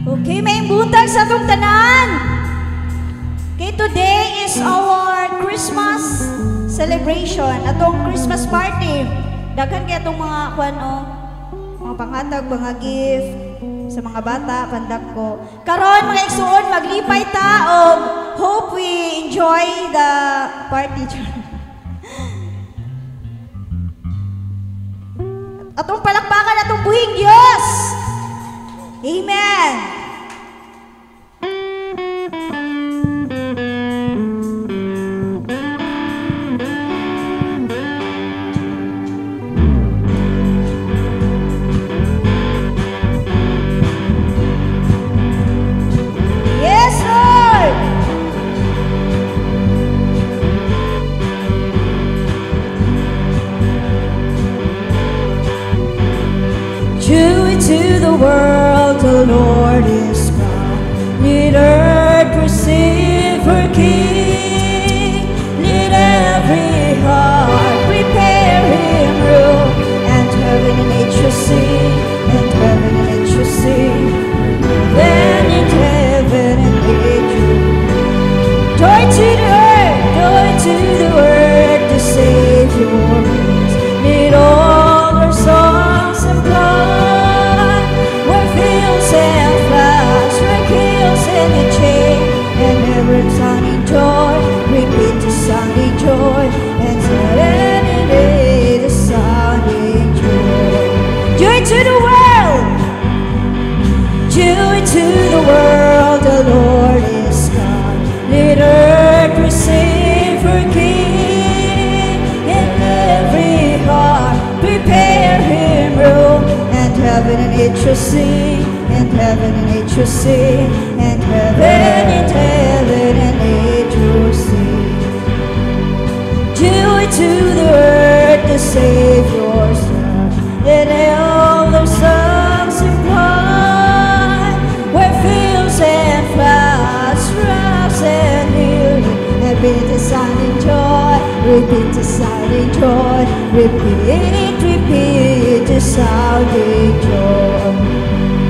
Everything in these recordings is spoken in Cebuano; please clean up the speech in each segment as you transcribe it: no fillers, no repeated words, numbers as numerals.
Okay, maayong buntag sa atong tanan. Okay, today is our Christmas celebration, atong Christmas party. Daghan kay atong mga kuan oh, mga panghatag, mga gift sa mga bata, pandako. Karon, mga igsuon, maglipay ta og hope we enjoy the party. Atong palakpakan atong buhing Dios. Amen. Yes, Lord. Joy to the world, the Lord is come. Let earth receive her King. Let every heart prepare him room. And heaven and nature sing, and heaven and nature sing. Then in heaven and nature. Joy to the earth, joy to the earth, the Savior reigns. Let all our songs imply where fields and floods, where hills and the chain, and every sounding joy, repeat the sounding joy, and serenity the sounding joy. Joy to the world, joy to the world, the Lord is God. Let earth receive her King. In every heart prepare him room. And heaven and nature sing, and heaven and nature sing, and heaven and nature sing. Joy to the earth, the Savior's son. Let all their songs imply where fields and floods, rocks and hills, repeat the sounding joy, repeat the sounding joy, repeat, repeat the sounding joy.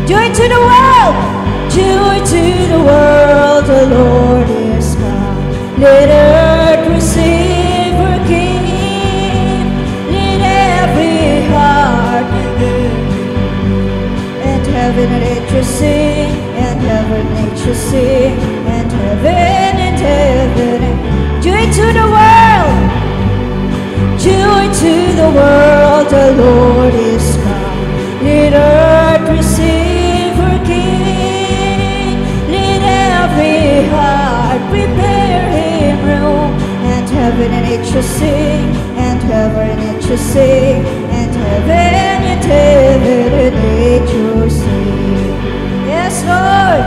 Joy to the world, joy to the world, the Lord is come. Let earth receive her King. Let every heart and heaven and nature sing, and heaven and nature sing, and heaven and joy to the world, joy to the world, the Lord is come. Let earth receive her King. Let every heart prepare him room. And heaven and nature sing, and heaven and nature sing, and heaven and nature sing. Yes, Lord.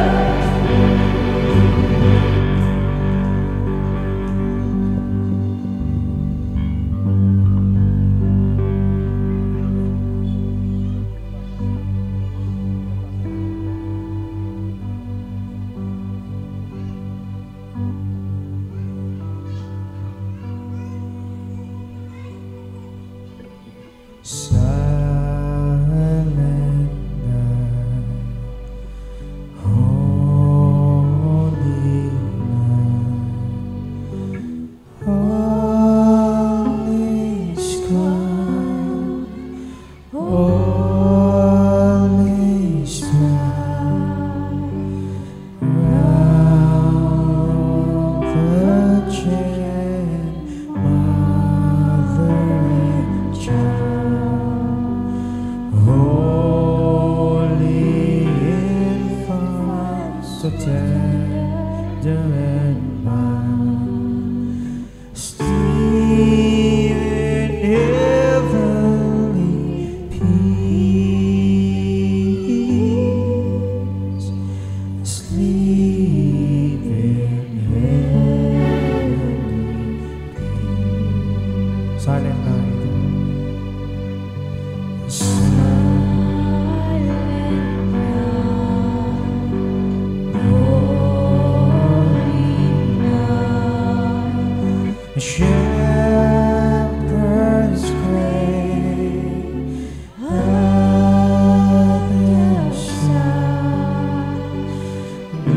Silent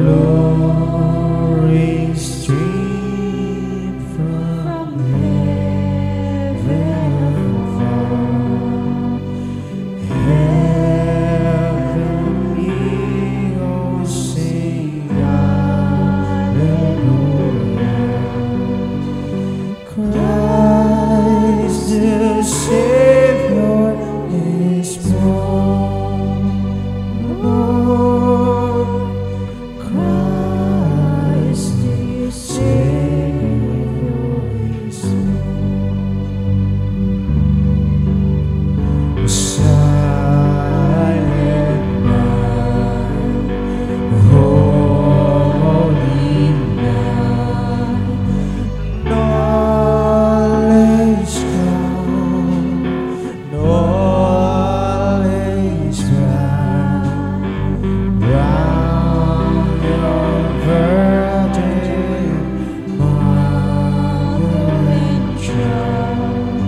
Glory stream from heaven afar. Heavenly hosts sing hallelujah. Christ the Savior is born. Christ the Savior is born. Silent night, holy night, knowledge come, knowledge bright, round your virgin mother and child.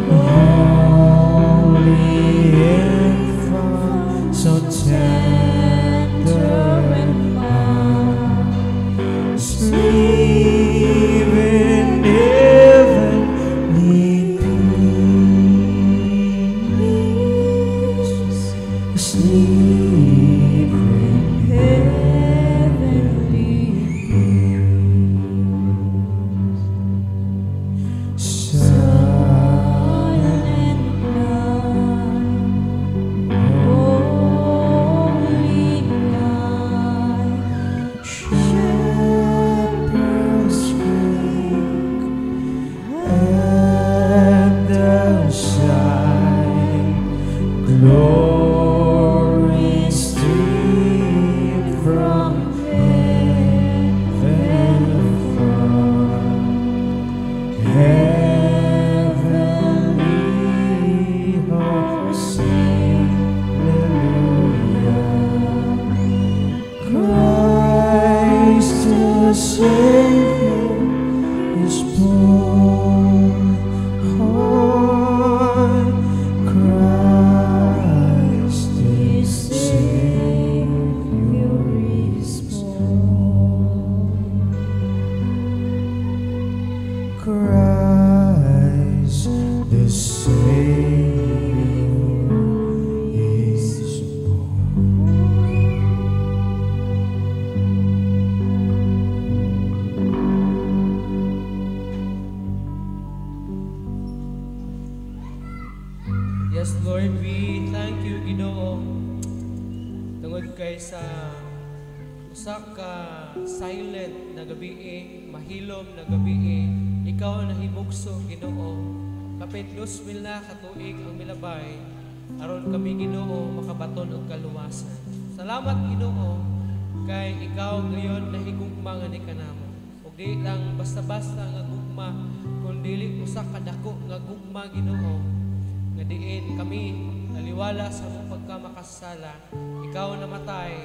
Holy infant, so tender and mild, sleep in heavenly peace. Sleep in heavenly peace. Silent night, holy night, shepherds quick at the sight, glory stream from heaven afar. Heavenly hosts sing hallelujah. Christ the Savior is born. Christ the Savior is born. Christ the Savior is born. Yes, Lord, we thank you, Ginoo. Tungod kay sa usa ka silent na gabi, mahilom na gabi, ikaw nahimugso, Ginoo. Kapit 2,000 na katuig ang milabay, aron kami, Ginoo, makabaton og kaluwasan. Salamat, Ginoo, kay ikaw ngayon nahigugma nga ni kanamo. Ug di lang basta-basta nga gugma, kundi usa ka dako nga gugma, Ginoo, nga diin kami naliwala sa among pagkamakasala, ikaw namatay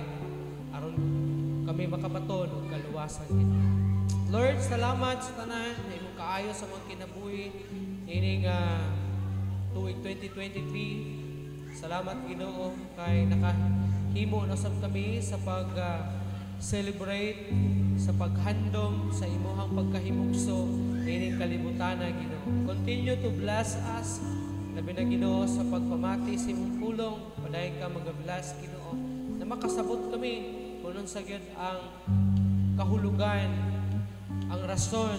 aron kami makabaton og kaluwasan, Ginoo. Lord, salamat sa tanan na imong kaayo sa mga kinabuhi niining tuig 2023. Salamat, Ginoo, kay nakahimo na sab kami sa pag celebrate sa paghandom sa imuhang pagkahimugso niining kalibutan, Ginoo. Continue to bless us, labi na, Ginoo, sa pagpamati sa imong pulong. Padayon ka mag-bless, Ginoo, na makasabot kami kung unsa gyud ang kahulugan, ang rason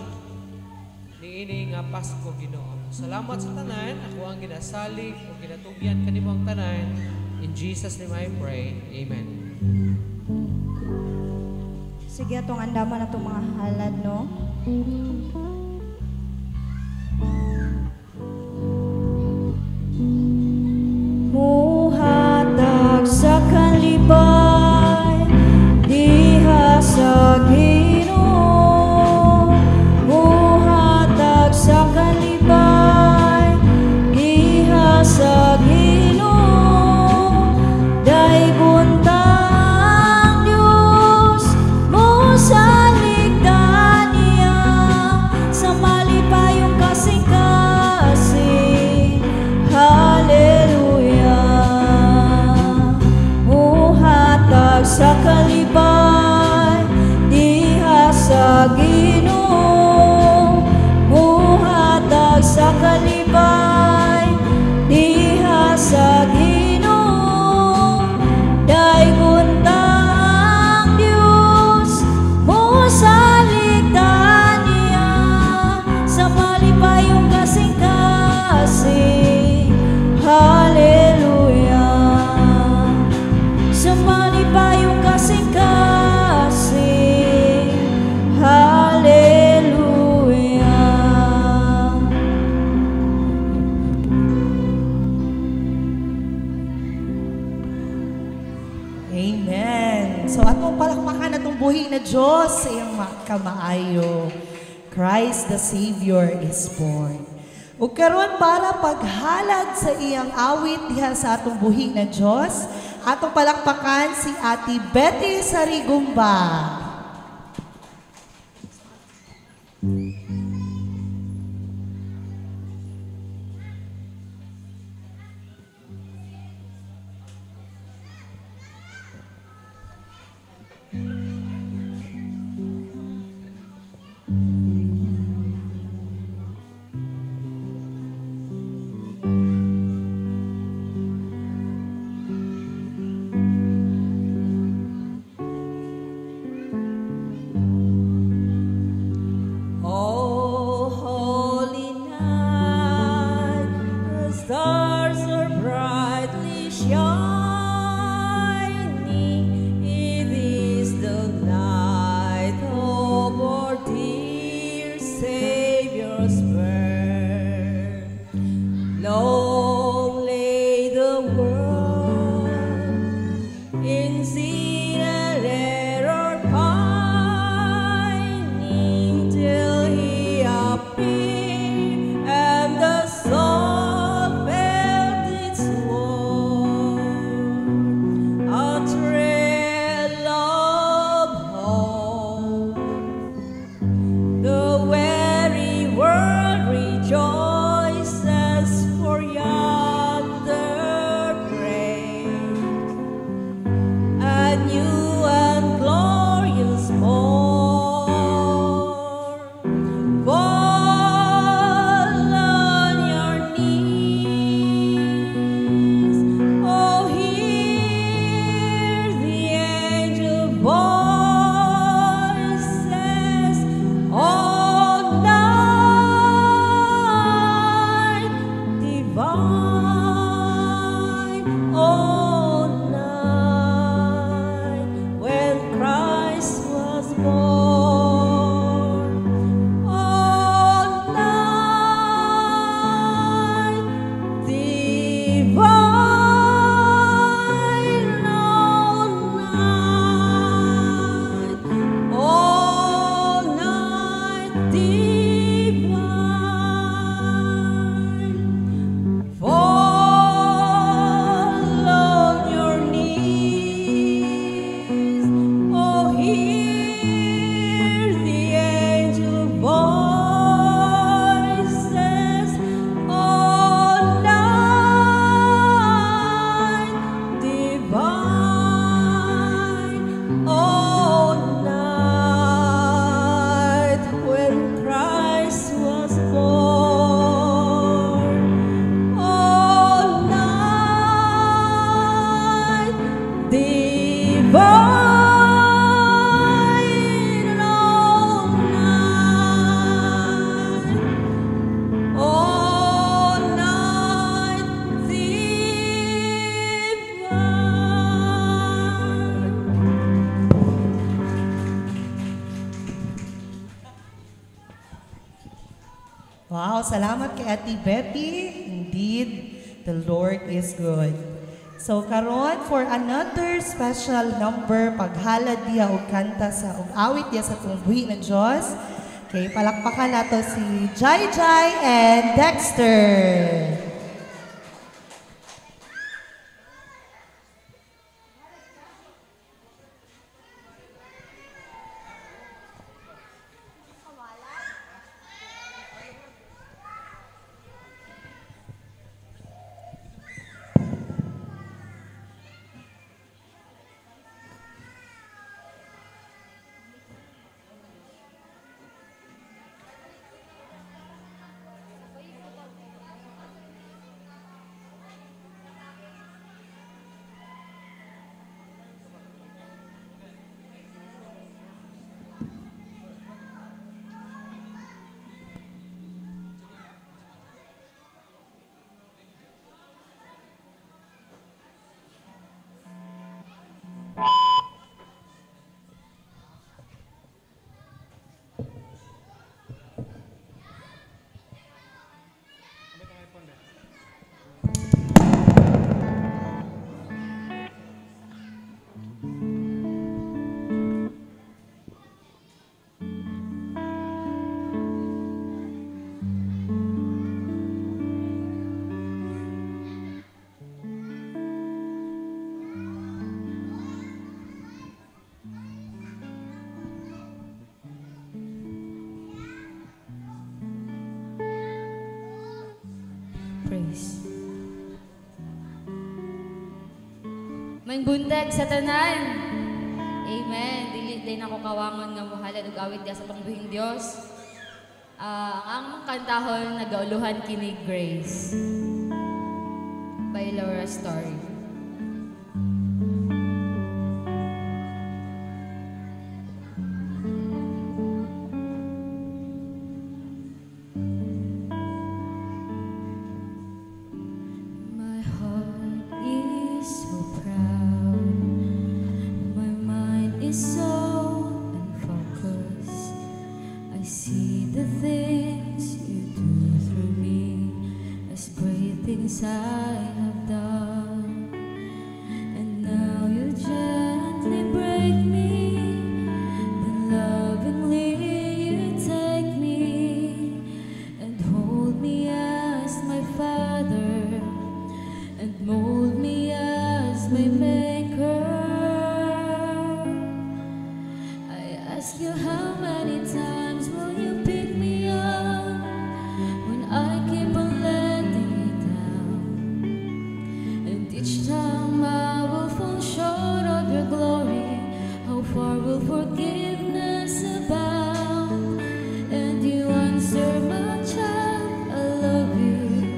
niini nga Pasko, Ginoo. Salamat sa tanan. Ako ang ginasalig o ginatugyan kanimo ang tanan. In Jesus' name I pray. Amen. Sige, atong andaman atong mga halad, no? Muhatag sa kalipay diha sa Ginoo, muhatag sa kalipay diha sa Ginoo. Daygon ta ang Dios, mosalig ta niya. Malipayong kasing-kasing. Hallelujah. Amen. So atong palakpakan atong buhi na Diyos sa iyang kamaayo. Christ the Savior is born. Ug karon para paghalad sa iyang awit diha sa atong buhi na Diyos, atong palakpakan si Ate Betty Sarigumba. Oh, holy night, the stars are brightly shining. It is the night of our dear Savior's birth. Long lay the world in sin and error pining, till he appeared and the soul felt its worth. A thrill of hope, the weary world rejoices, for yonder breaks a new and glorious morn. Fall on your knees, oh, hear the angel voices, oh, night divine, oh, night when Christ was born. Oh, night divine, oh, night divine. Fall on your knees, oh, hear the angel voices, oh, night divine, oh, night when Christ was born. Oh, night divine, oh, night divine. Wow, salamat kay Ate Betty. Indeed, the Lord is good. So karon for another special number, paghalad diha og kanta sa og awit diha sa atong buhi na Dios. Okay, palakpakan nato si Jai Jai and Dexter. Maayong buntag sa tanan. Amen. Dili din ako kawangon nga muhalad ug awit diha sa atong buhing Dios. Ang among kantahon nagauluhan kini Grace by Laura Story. My heart is so proud. My mind is so unfocused. I see the things you do through me as great things I have done. And now you gently break me, then lovingly you take me and hold me as my father and mold me as my maker. I ask you, how many times will you pick me up when I keep on letting you down? And each time I will fall short of your glory, how far will forgiveness abound? And you answer, my child, I love you.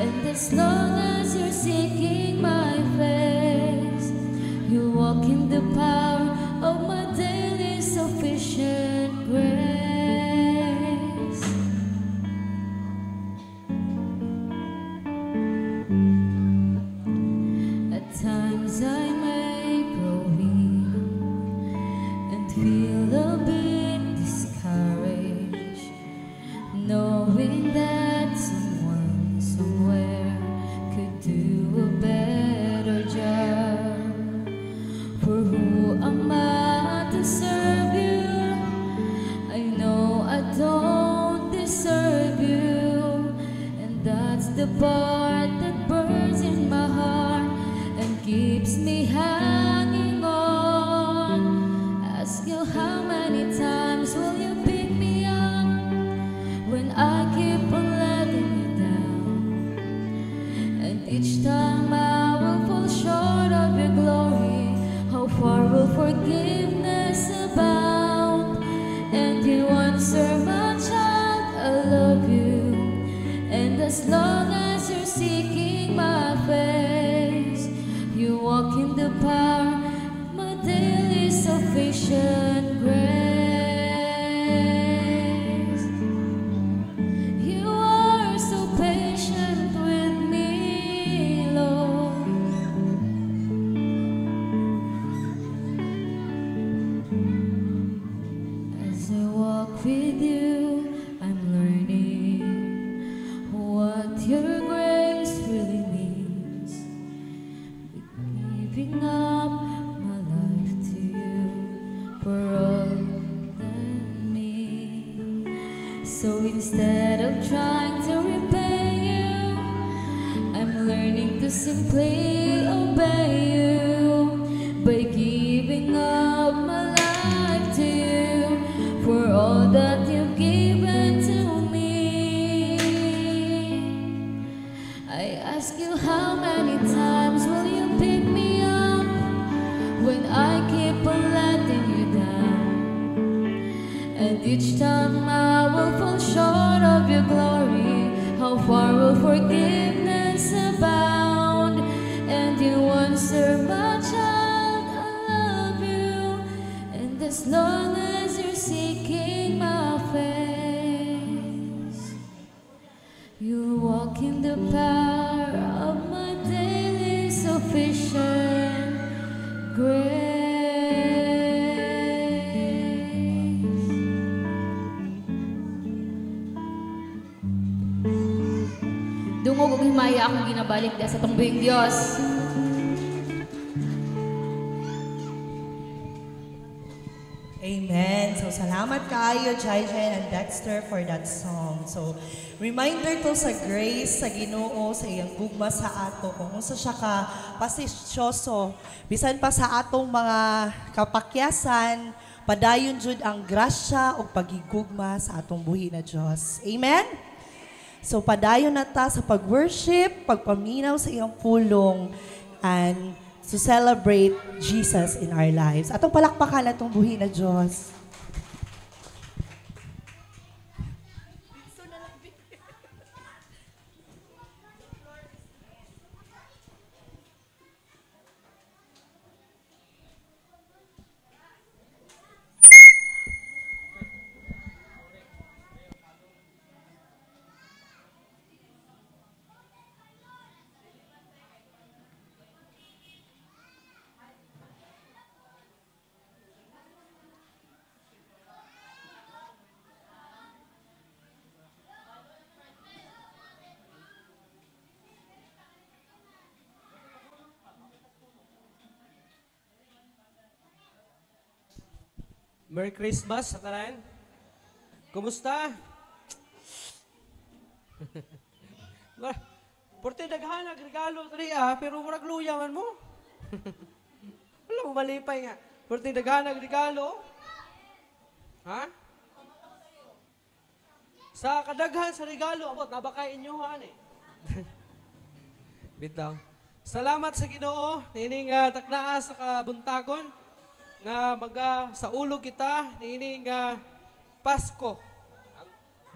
And as long as you're seeking my face, you'll walk in the power of my daily sufficient grace. At times I may grow weak and feel a bit discouraged, knowing that someone somewhere could do a better job. For who am I to serve you? I know I don't deserve you, and that's the part that burns in my heart and keeps me hanging on. Ask you, how many times will you pick me up when I keep on letting you down? And each time I will fall short of your glory, how far will forgiveness abound? And you answer, my child, I love you. And as long as you're seeking my face, you walk in the power, my daily sufficient grace. You are so patient with me, Lord. As I walk with you, I'm learning what your grace really means. Giving up my life to you for all that means. So instead of trying to repay you, I'm learning to simply obey you by giving up my life to you for all that you've given to me. I ask you, how many times will you pick me up when I keep on letting you down? And each time I will fall short of your glory, how far will forgiveness abound? And you answer, my child, I love you. And as long as you're seeking my face, you'll walk in the power of my daily sufficient grace. Dungog og himaya akong ginabalik diha sa atong buhing Dios. Amen. So, salamat kaayo, Jai Jai and Dexter, for that song. So, reminder to sa grace sa Ginoo sa iyang gugma sa ato kung unsa siya ka pasensyoso bisan pa sa atong mga kapakyasan, padayon jud ang grasya ug pagigugma sa atong buhi na Dios. Amen. So padayon na ta sa pag-worship, pagpaminaw sa iyang pulong, and to celebrate Jesus in our lives. Atong palakpakan atong buhi na Diyos. Merry Christmas sa tanan. Kumusta? Porte daghan ang regalo diri pero murag luya man mo. Wala mo malipay nga. Porte daghan ang regalo. Ha? Sa kadaghan sa regalo, abot nabakay inyo han eh. Bitaw. Salamat sa Ginoo niining taknaa sa kabuntagon nga maga sa ulo kita niining Pasko.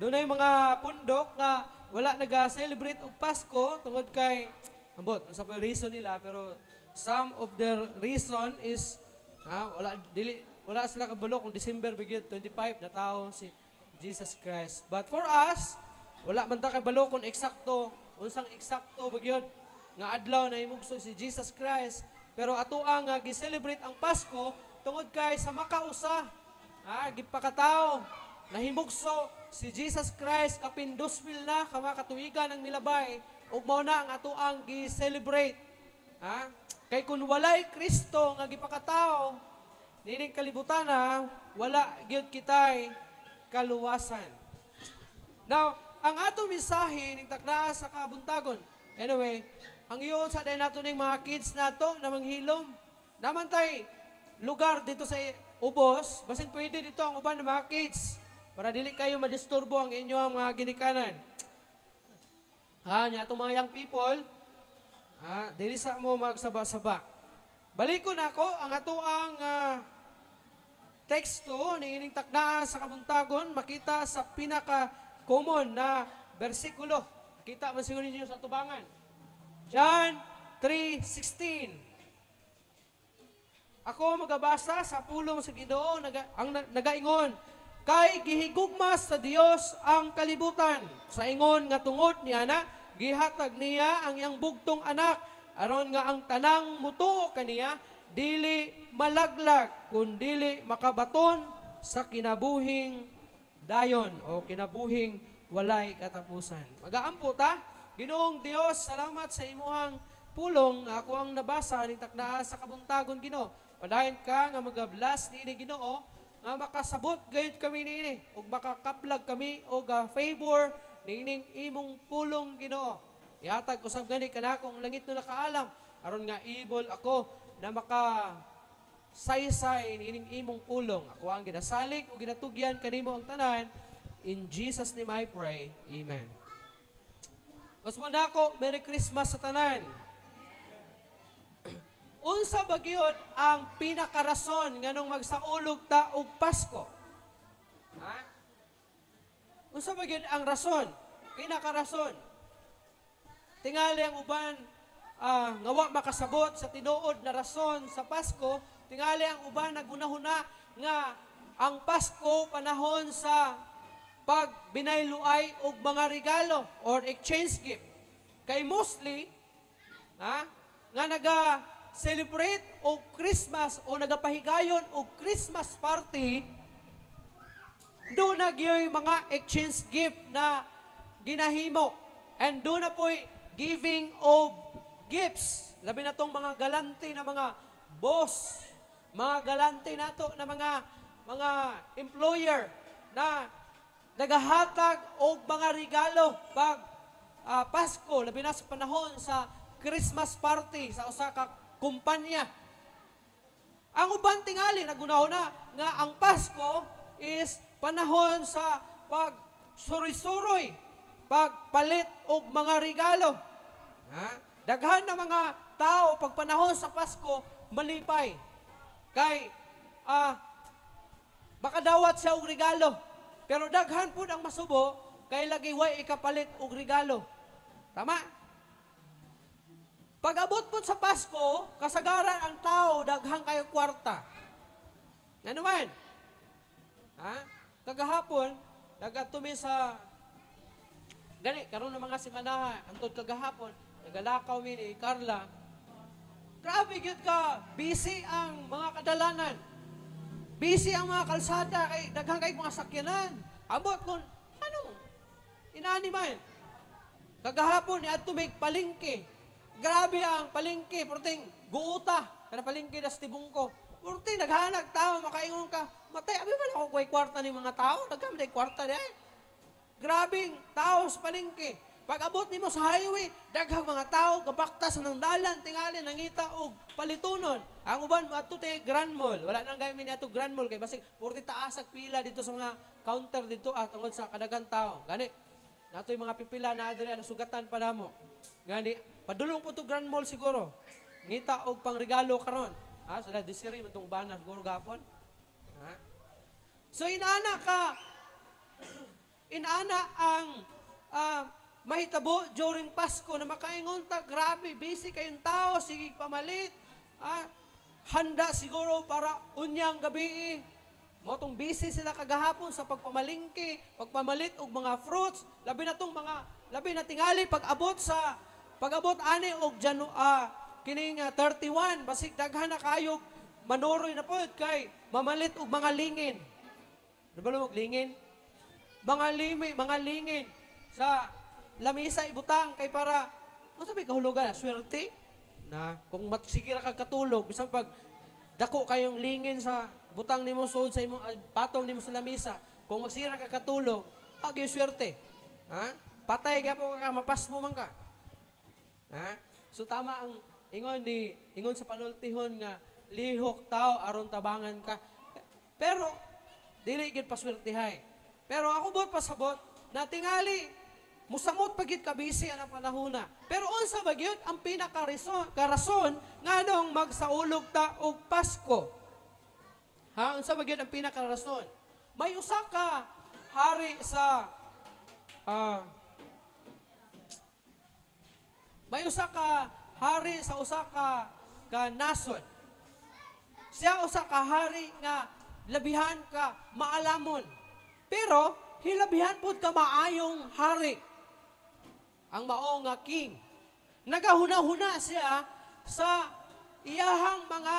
Dunay mga pundok nga wala naga-celebrate og Pasko tungod kay ambot sa reason nila, pero some of their reason is wala dili wala sila kabalo kung December bigid 25 na tao si Jesus Christ. But for us, wala man ta kabalo kung eksakto unsang eksakto bagyod nga adlaw na himugso si Jesus Christ, pero ato ang gi-celebrate ang Pasko tungod kay sa makausa, gipakatao, nahimugso si Jesus Christ kapin 2000 na kamakatuigan ang milabay, ug mao na ang ato ang gi-celebrate. Kay kun walay Kristo nga gipakatao nining kalibutan, wala gyud kitay kaluwasan. Now, ang ato mensahe ning taknaa sa kabuntagon. Anyway, ang iyon sa day nato ning mga kids nato na manghilom. Namantay lugar dito sa ubos, basin pwede dito ang uban ng mga kids para dili kayo madisturbo ang inyong mga ginikanan. Nya atong mga young people, dili sa mo magsaba-saba. Balikon ako ang atoang teksto niining taknaa sa kabuntagon, makita sa pinaka-common na bersikulo. Kita man siguro ninyo sa tubangan. John 3:16. Ako magabasa sa pulong sa Ginoo ang nagaingon, kay gihigugma sa Dios ang kalibutan sa ingon nga tungod niya na gihatag niya ang iyang bugtong anak aron nga ang tanang mutuo kaniya dili malaglag kun dili makabaton sa kinabuhing dayon o kinabuhing walay katapusan. Magaampo ta. Ginoong Dios, salamat sa imuhang pulong nga ako ang nabasa ning taknaa sa kabuntagon, Ginoo. Padayon ka nga magabless niini, Ginoo, nga makasabot gayud kami niini ug makakaplag kami og favor niining imong pulong, Ginoo. Ihatag usab gani kanako ang langit no nakaalam aron nga able ako na maka saysay niining imong pulong. Ako ang ginasalig ug ginatugyan kanimo ang tanan. In Jesus name I pray. Amen. Mas muna ako, Merry Christmas sa tanan. Unsa ba gyud ang pinakarason nganong magsaulog ta og Pasko? Ha? Unsa ba gyud ang rason? Pinakarason. Tingali ang uban nga wa makasabot sa tinuod na rason sa Pasko, tingali ang uban nagunahuna nga ang Pasko panahon sa pagbinayluay og mga regalo or exchange gift. Kay mostly, nga naga-celebrate og Christmas o nagapahigayon og Christmas party, doon na gyoy mga exchange gift na ginahimo. And doon na po'y giving of gifts. Labi na tong mga galante na mga boss, mga galante nato na mga employer na nagahatag og mga regalo pag Pasko, labi na sa panahon sa Christmas party sa usa ka kumpanya. Ang uban tingali nagunahon na nga ang Pasko is panahon sa pag suroy-suroy, pagpalit og mga regalo. Ha? Daghan na mga tao pag panahon sa Pasko malipay. Kay makadawat siya og regalo. Pero daghan pud ang masubo kay lagi way ikapalit og regalo. Tama? Pag-abot po sa Pasko, kasagaran ang tao daghang kayo kwarta. Ano man? Ha? Kagahapon, nagadto mi sa gani karon ng mga semanaha, antod kagahapon, nagalakaw mi ni Carla. Grabe gyud ka, busy ang mga kadalanan. Busy ang mga kalsada kay daghan kay mga sakyanan. Ambot kung ano inani man. Kagahapon niadto mig palengke. Grabe ang palengke, perting guuta kana palengke das Tibungko. Perting naghanag tao makaingon ka, matay abi man ako way kwarta ni mga tao, daghan man kwarta di ay. Grabing tao sa palengke. Pag abot nimo sa highway, daghang mga tao gabakta sa nang dalan tingali nangita og palitunon. Ang uban moadto te Grand Mall. Wala nang gamit ni ato Grand Mall kay basig purti taas ag pila dito sa mga counter dito at tungod sa kadaghang tao. Gani natoy mga pipila na adre sugatan pa namo. Gani padulong po to Grand Mall siguro. Ngita og pangregalo karon. Ha, sa Desiree man tong bana siguro gapon. Ha? So inana ang mahitabo during Pasko na makaingon ta, grabe, busy kayong tao, sige pamalit, handa siguro para unyang gabi. Motong busy sila kagahapon sa pagpamalingki, pagpamalit og mga fruits, labi na tong mga labi na tingali pag-abot ani og kining 31, basig daghan na kayo manuroy na pod kay mamalit og mga lingin. Ano ba og lingin? Mga limi, mga lingin sa lamisa ibutang kay para unsa may kahulugan, swerte na kung matsige ra kag katulog bisan pag dako kayong lingin sa butang nimo suod sa imong patong nimo sa lamisa, kung magsira ka katulog, ag swerte. Ha? Patay gyapon ka, mapasmo man ka. Ha? So tama ang ingon ni ingon sa panultihon nga lihok tao aron tabangan ka. Pero dili gid paswertihay. Pero ako bot pasabot na tingali musamot pagit ka busy ang panahona. Pero unsa ba gyud ang pinakarason karason nganong magsaulog ta og Pasko? Ha, unsa ba gyud ang pinakarason? May usa ka hari sa may usa ka hari sa usa ka nasod. Siya usa ka hari nga labihan ka maalamon. Pero hilabihan pud ka maayong hari. Ang mao nga king. Nagahuna-huna siya sa iyahang mga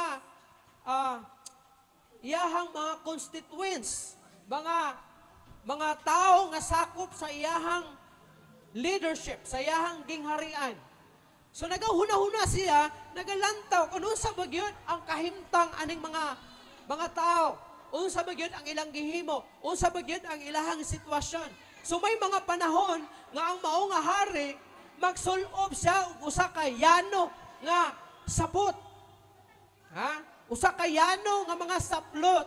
constituents, mga tao nga sakop sa iyahang leadership, sa iyahang gingharian. So nagahuna-huna siya, nagalantaw kung unsa ba gyud ang kahimtang aning mga tao, unsa ba gyud ang ilang gihimo, unsa ba gyud ang ilahang sitwasyon. So may mga panahon nga ang mao nga hari magsulob siya og usa ka yano nga sapot. Ha? Usa ka yano nga mga saplot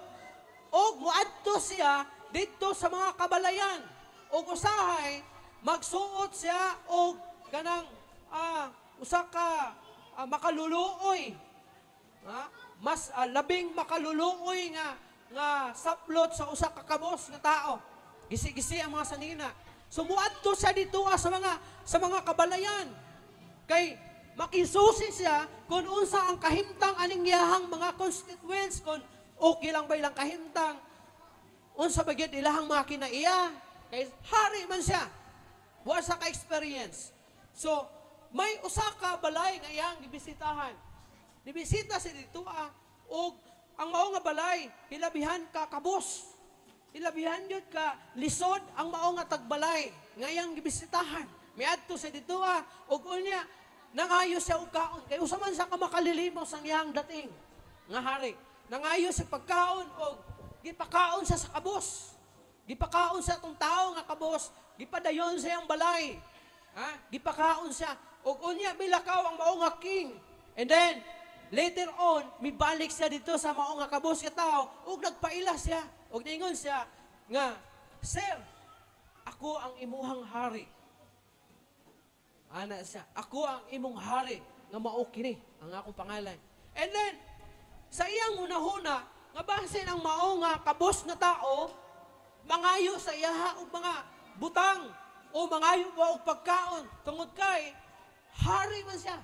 og moadto siya didto sa mga kabalayan. Og usahay magsuot siya og kanang usa ka makaluluoy. Ha? Mas labing makaluluoy nga saplot sa usa ka kabos nga tao. Gisi-gisi ang mga sanina. So muadto siya dito sa mga kabalayan. Kay makisusi siya kung unsa ang kahimtang aning iyahang mga constituents, kung okay lang ba ilang kahimtang, unsa ba gyud ilahang mga kinaiya. Kay hari man siya. Wa sa ka-experience. So may usa ka balay nga iyang gibisitahan. Gibisita siya dito og ang mao nga balay hilabihan ka kabos. Hilabihan yun ka lisod ang mao nga tagbalay nga iyang gibisitahan. Miadto siya dito og unya nangayo siya og kaon kay usa man sa ka makalilimos ang iyang dating nga hari. Nangayo siya pagkaon og gipakaon siya sa kabos. Gipakaon siya tong tao nga kabos, gipadayon siya ang balay. Ha? Gipakaon siya og unya milakaw ang mao nga king. And then later on mibalik siya dito sa mao nga kabos nga tao ug nagpaila siya. Og niingon siya nga, "Sir, ako ang imuhang hari." Ana siya, "Ako ang imong hari nga mao kini ang akong pangalan. And then, sa iyang hunahuna, nga basin ang mao nga kabos nga tao, mangayo sa iyaha og mga butang o mangayo ba og pagkaon tungod kay hari man siya.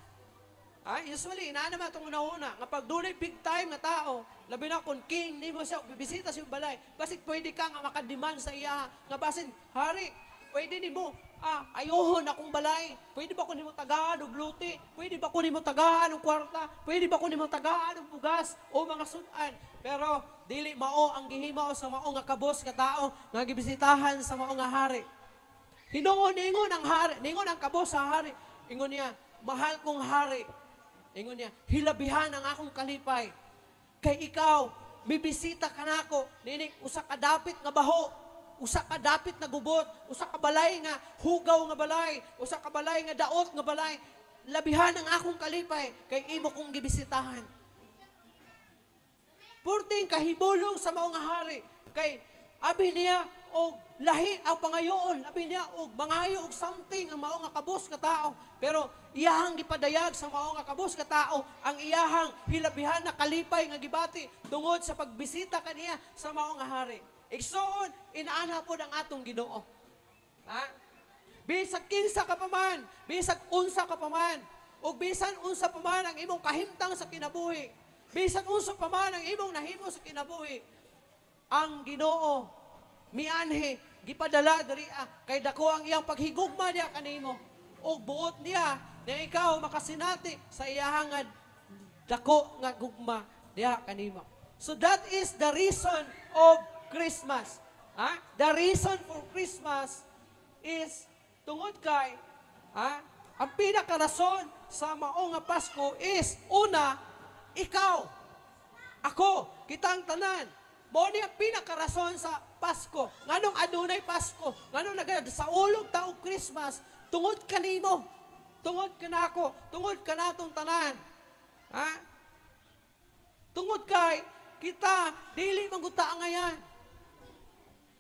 Ay, usually, inaa naman itong una-una, nga pag dunay big time nga tao, labi na kung king nimo siya, bibisita sa balay, basig pwede ka nga makademand sa iya, nga basin, hari, pwede nimo, ayohon akong balay, pwede ba ko nimo tagaan og luti, pwede ba ko nimo tagaan og kwarta, pwede ba ko nimo tagaan og bugas, o mga sudan. Pero, dili mao ang gihimo sa mao nga kabos nga tao, nga gibisitahan sa mao nga hari. Hinuon, ningon ang hari, ningon ang kabos sa hari, ingon niya, "Mahal kong hari," ingon niya, "hilabihan ang akong kalipay. Kay ikaw, mibisita ka nako, nining usa ka dapit nga baho, usa ka dapit nga gubot, usa ka balay nga hugaw nga balay, usa ka balay nga daot nga balay. Labihan ang akong kalipay, kay imo kong gibisitahan." Purting kahibulong sa mao nga hari, kay abi niya og lahi ang pangayoon, abi niya og mangayo og something ang mao nga kabos nga tao. Pero iyahang gipadayag sa mao nga kabos nga tao ang iyahang hilabihan na kalipay nga gibati tungod sa pagbisita kaniya sa mao nga hari. Igsoon, inaana pod ang atong Ginoo. Ha? Bisag kinsa ka pa man, bisag unsa ka pa man, ug bisan unsa pa man ang imong kahimtang sa kinabuhi, bisan unsa pa man ang imong nahimo sa kinabuhi, ang Ginoo mianhi gipadala diri kay dako ang iyang paghigugma niya kanimo ug buot niya na ikaw makasinati sa iyahang nga dako nga gugma diha kanimo. So that is the reason of Christmas. Ha? The reason for Christmas is tungod kay ang pinakarason sa mao nga Pasko is una, ikaw, ako, kitang tanan. Mao ni ang pinakarason sa Pasko. Nganong adunay Pasko? Nganong nagasaulog ta og Christmas? Tungod kanimo. Tungod kanako, tungod kanatong tanan. Ha? Tungod kay kita dili man gud ta angayan.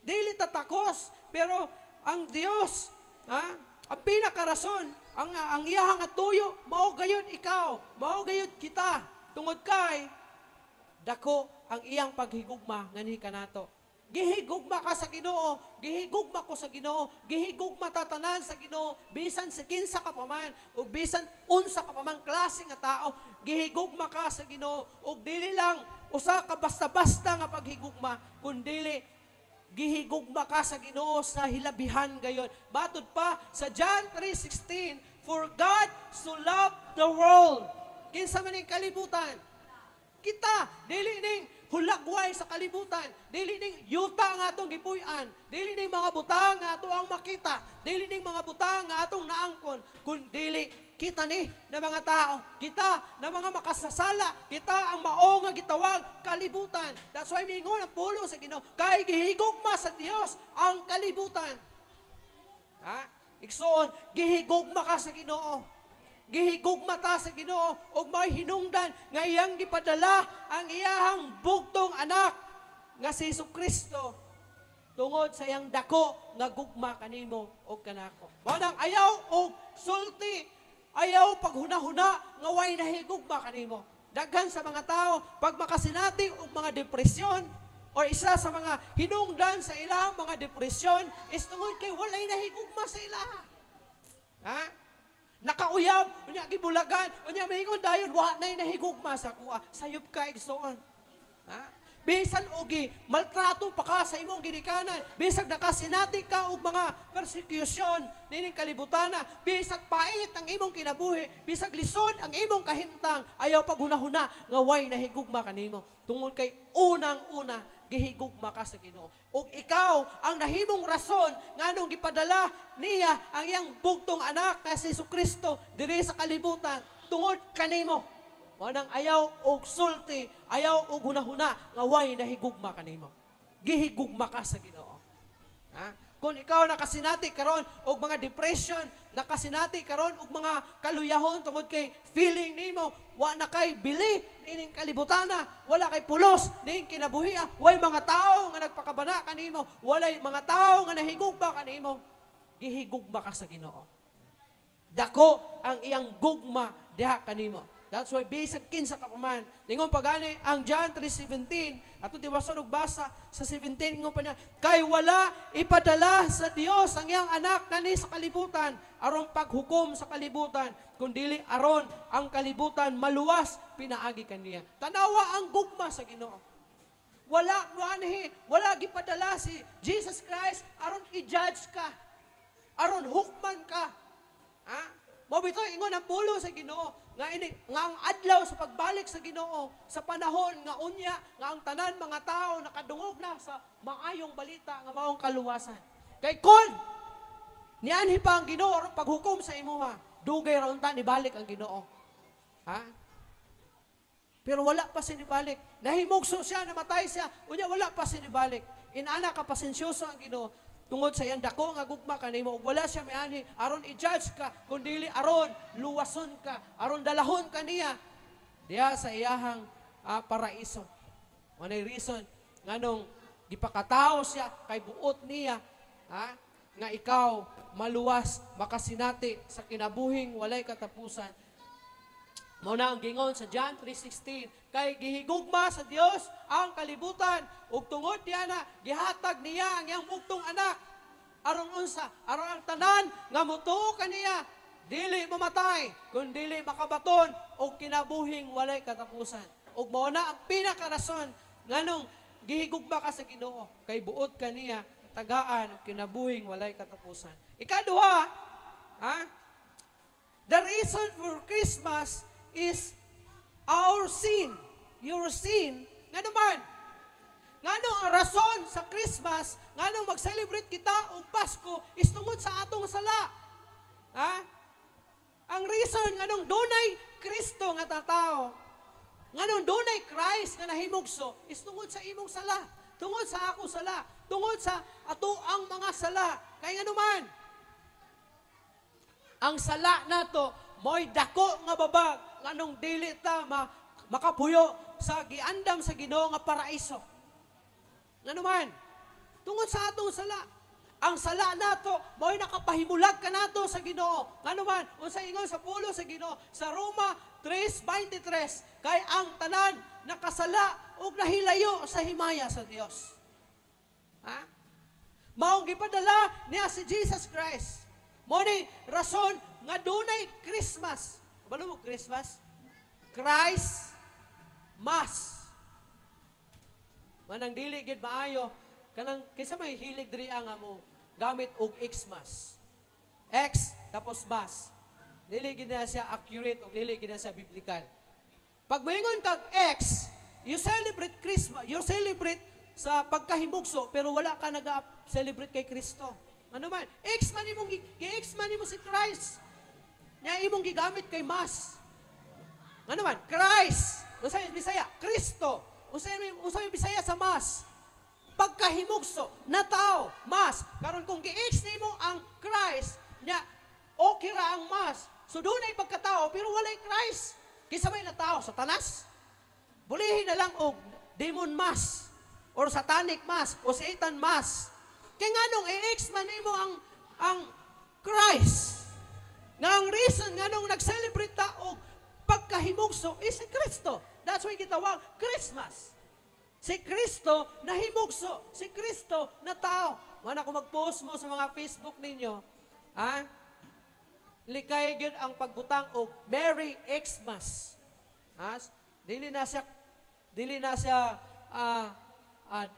Dili ta takos, pero ang Dios, ha? Ang pinakarason, ang iyahang tuyo, mao gayud ikaw, mao gayud kita. Tungod kay dako ang iyang paghigugma nganhi kanato. Gihigugma ka sa Ginoo, gihigugma ko sa Ginoo, gihigugma ta tanan sa Ginoo, bisan sa kinsa ka pa man, ug bisan unsa ka pa man klase nga tao, gihigugma ka sa Ginoo ug dili lang usa ka basta-basta nga paghigugma, kundili gihigugma ka sa Ginoo sa hilabihan gayon. Matod pa sa John 3:16, "For God so loved the world." Kinsa man ning kalibutan? Kita, dili ning hulagway sa kalibutan, dili ning yuta nga atong gipuy-an, dili ning mga butang nga ato ang makita, dili ning mga butang nga atong naangkon, kundili kita ni na mga tao, kita na mga makasasala, kita ang mao nga gitawag kalibutan. That's why mingon ang pulong sa Ginoo, kay gihigugma sa Dios ang kalibutan. Ha? Igsoon, gihigugma ka sa Ginoo. Gihigugma ta sa Ginoo ug may hinungdan nga iyang gipadala ang iyahang bugtong anak nga si Kristo tungod sa iyang dako nga gugma kanimo ug kanako. Mao nang ayaw og sulti, ayaw paghuna-huna nga way nahigugma kanimo. Daghan sa mga tao pag makasinati og mga depresyon or isa sa mga hinungdan sa ilang mga depresyon is tungod kay walay nahigugma sa ilaha. Ha? Nakauyab, unya gibulagan, unya maingon dayon wa nay nahigugma sa kuha. Sayop ka, igsoon. Ha? Bisan ogi maltrato pa ka sa imong ginikanan, bisag nakasinati ka og mga persecution nining kalibutana, bisag pait ang imong kinabuhi, bisag lisod ang imong kahimtang, ayaw paghunahuna nga way nahigugma kanimo. Tungod kay unang-una gihigugma ka sa Ginoo. Ug ikaw ang nahimong rason nganong gipadala niya ang iyang bugtong anak na si Kristo diri sa kalibutan tungod kanimo. Mao nang ayaw og sulti, ayaw og hunahuna nga way nahigugma kanimo. Gihigugma ka sa Ginoo. Ha? Kung ikaw nakasinati karon og mga depression, nakasinati karon og mga kaluyahon tungod kay feeling nimo wa na kay bili nining kalibutana, wala kay pulos nining kinabuhia, way mga tao nga nagpakabana kanimo, walay mga tao nga nahigugma kanimo, gihigugma ka sa Ginoo. Dako ang iyang gugma diha kanimo. That's why bisag kinsa ka pa man. Ningon pa gani ang John 3:17, ato diwason og basa sa 17, ingon pa niya, "Kay wala ipadala sa Dios ang iyang anak nani sa kalibutan aron paghukom sa kalibutan, kundili aron ang kalibutan maluwas pinaagi kaniya." Tanawa ang gugma sa Ginoo. Wala anhi, wala gipadala si Jesus Christ aron i-judge ka, aron hukman ka. Ha? Mao bitaw ingon ang pulong sa Ginoo nga ini nga ang adlaw sa pagbalik sa Ginoo, sa panahon nga unya nga ang tanan mga tao nakadungog na sa maayong balita nga maong kaluwasan. Kay kon nianhi pa ang Ginoo aron paghukom sa imuha, dugay ra unta nibalik ang Ginoo. Ha? Pero wala pa sinibalik. Nahimugso siya, namatay siya, unya wala pa sinibalik. Inana ka pasensyoso ang Ginoo tungod sa iyang dako nga gugma kanimo, ug wala siya mianhi aron i-judge ka, kundi aron luwason ka, aron dalahon ka niya diha sa iyahang paraiso. Manay reason nganong gipakatao siya, kay buot niya, ha, nga ikaw maluwas, makasinati sa kinabuhing walay katapusan. Mao na ang gingon sa John 3:16, kay gihigugma sa Dios ang kalibutan ug tungod niya na gihatag niya ang iyang bugtong anak, aron unsa? Aron ang tanan nga motuo kaniya dili mamatay, kun dili makabaton og kinabuhing walay katapusan. Ug mao na ang pinakarason nganong gihigugma ka sa Ginoo, kay buot kaniya tagaan og kinabuhing walay katapusan. Ikaduha, ha? The reason for Christmas is our sin, your sin. Nga naman, ngano ang rason sa Christmas, ngano mag-celebrate kita og Pasko is tungod sa atong sala. Ha? Ang reason nganong dunay Kristo nga tatao, nganong dunay Christ nga nahimugso, is tungod sa imong sala, tungod sa ako sala, tungod sa ato ang mga sala. Kay nganuman, ang sala nato mo'y dako nga babag nganong dili ta makapuyo sa giandam sa Ginoo nga paraiso. Nganuman, tungod sa atong sala. Ang sala nato mo'y nakapahimulag kanato sa Ginoo. Nganuman, unsa ingon sa pulong sa Ginoo sa Roma 3:23, kay ang tanan nakasala ug nahilayo sa himaya sa Dios. Ha? Maong gipadala niya si Jesus Christ. Mao ni rason nga dunay Christmas. Kabalo mo Christmas? Christ Mass. Manang dili gid maayo kanang kinsa may hilig diri nga mo gamit og Xmas. X tapos Mass. Dili gid na siya accurate ug dili gid na siya biblical. Pag moingon kag X, you celebrate Christmas, you celebrate sa pagkahimugso, pero wala ka naga-celebrate kay Kristo. Ano man, X man imong gi-X man nimo si Christ. Nya imong gigamit kay Mass. Ano man, Christ. Unsa may Bisaya? Kristo. Unsa may Bisaya sa Mass? Pagkahimugso na tao, Mass. Karon kung gi-X nimo ang Christ, nya okay ra ang Mass. So dunay pagkatao pero walay Christ. Kinsa may natao? Satanas? Bulihin na lang og demon mass or satanic mass o Satan mass. Kay nganong i-X man nimo ang Christ? Nga ang reason nganong nag-celebrate ta og pagkahimugso is si Kristo. That's why gitawag Christmas. Si Kristo nahimugso, si Kristo na tao. Wala ko mag-post mo sa mga Facebook ninyo, ha? Likay gyud ang pagbutang og Merry Xmas. Ha? Dili na siya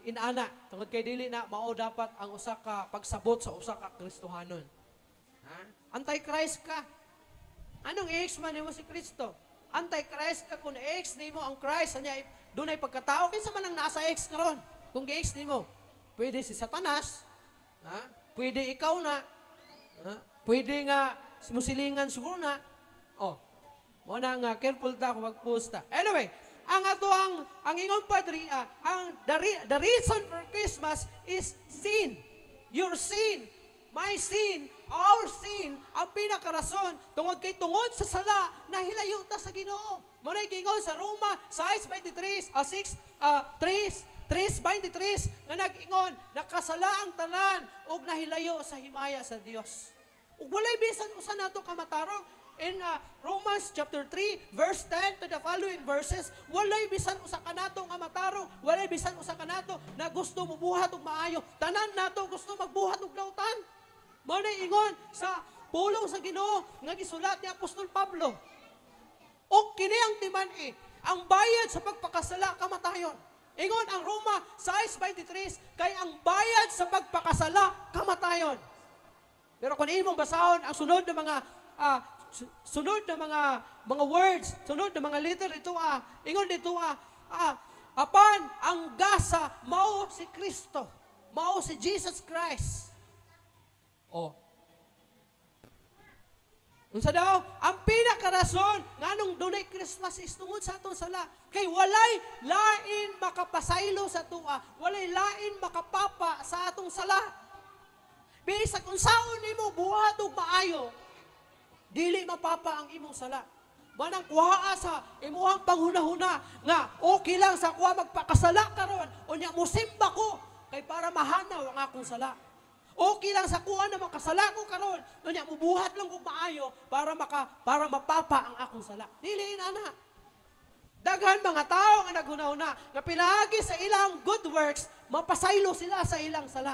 inana tungod kay dili na mao dapat ang usa ka pagsabot sa usa ka Kristohanon. Ha? Anti-Christ ka. Anong i-X man nimo si Kristo? Anti-Christ ka kung i-X nimo ang Christ, anya dunay pagkatao, kinsa man ang nasa X karon? Kung gi-X nimo, pwede si Satanas, ha? Pwede ikaw na, ha? Pwede nga musilingan siguro na. Oh, mo na nga careful ta kung mag-post ta. Anyway, ang ato ang ingon padre, ang the reason for Christmas is sin. Your sin, my sin, our sin, ang pinakarason tungod kay tungod sa sala nahilayo ta sa Ginoo. Mo na gingon sa Roma 6:23, 6 3 3:23 nga nag-ingon nakasala ang tanan ug nahilayo sa himaya sa Dios. Ug walay bisan usa nato ka matarong. in Romans chapter 3 verse 10 to the following verses, walay bisan usa ka nato nga matarong, walay bisan usa ka nato na gusto mobuhat og maayo. Tanan nato gusto magbuhat og dautan. Mao na ingon sa pulong sa Ginoo nga gisulat ni Apostol Pablo. O kini ang timan-i, ang bayad sa pagpakasala kamatayon. Ingon ang Roma 6:23, kay ang bayad sa pagpakasala kamatayon. Pero kung imong basahon ang sunod na mga sunod na mga words, sunod na mga letter ito ingon dito apan ang gasa mao si Kristo, mao si Jesus Christ. Oh. Unsa daw? Ang pinakarason nganong dunay Christmas is tungod sa atong sala. Kay walay lain makapasaylo sa atoa, walay lain makapapa sa atong sala. Bisag unsaon nimo buhat og maayo, dili mapapa ang imong sala. Manang kuhaa sa imuhang panghunahuna nga okay lang sa kuha magpakasala karon, unya musimba ko kay para mahanaw ang akong sala. Okay lang sa kuha na makasala ko karon, unya mubuhat lang kog maayo para mapapa ang akong sala. Dili ana. Daghan mga tao nga naghunahuna nga pinaagi sa ilang good works, mapasaylo sila sa ilang sala.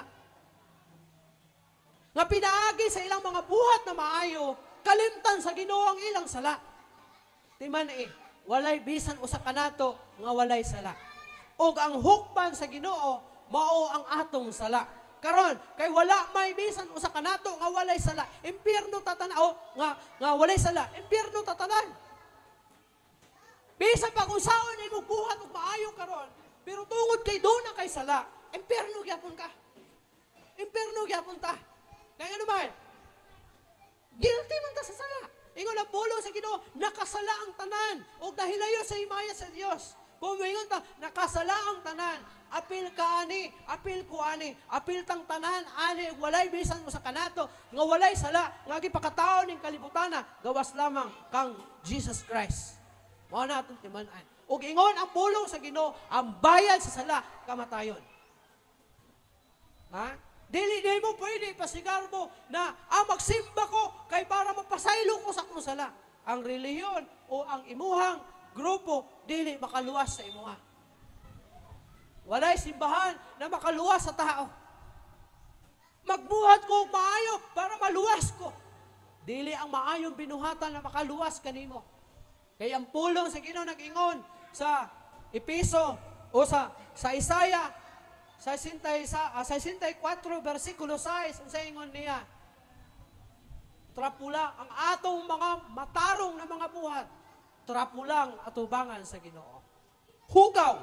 Nga pinaagi sa ilang mga buhat na maayo, kalimtan sa Ginoo ang ilang sala. Timan walay bisan usa ka nato nga walay sala. Og ang hukman sa Ginoo mao ang atong sala. Karon kay wala may bisan usa ka nato nga walay sala, impyerno tatanaw nga walay sala, impyerno tatanan. Bisan pa kung saon imong buhat og maayo karon, pero tungod kay doon na kay sala, impyerno gyapon ka. Impyerno gyapon ta. Kaya ano man, guilty man ta sa sala. Ingon ang pulong sa Ginoo, nakasala ang tanan og dahilayo sa himaya sa Dios. Kung moingon ta, nakasala ang tanan, apil ka ani, apil ko ani, apil tang tanan ani, walay bisan mo sa kanato nga walay sala, nga gipakataon ning kalibutana, gawas lamang kang Jesus Christ. Mao na atong timan-an. Ug ingon ang pulong sa Ginoo, ang bayad sa sala kamatayon. Ha? Dili di mo pwede pasigarbo na magsimba ko kay para mapasaylo ko sa akong sala. Ang relihiyon o ang imuhang grupo dili makaluwas sa imuha. Walay simbahan na makaluwas sa tao. Magbuhat ko og maayo para maluwas ko. Dili ang maayong binuhatan na makaluwas kanimo. Kay ang pulong sa Ginoo nag-ingon sa Epeso o sa Isaiah 64 versikulo 6, unsa ingon niya? Trapo lang ang atong mga matarong na mga buhat, trapo lang atubangan sa Ginoo. Hugaw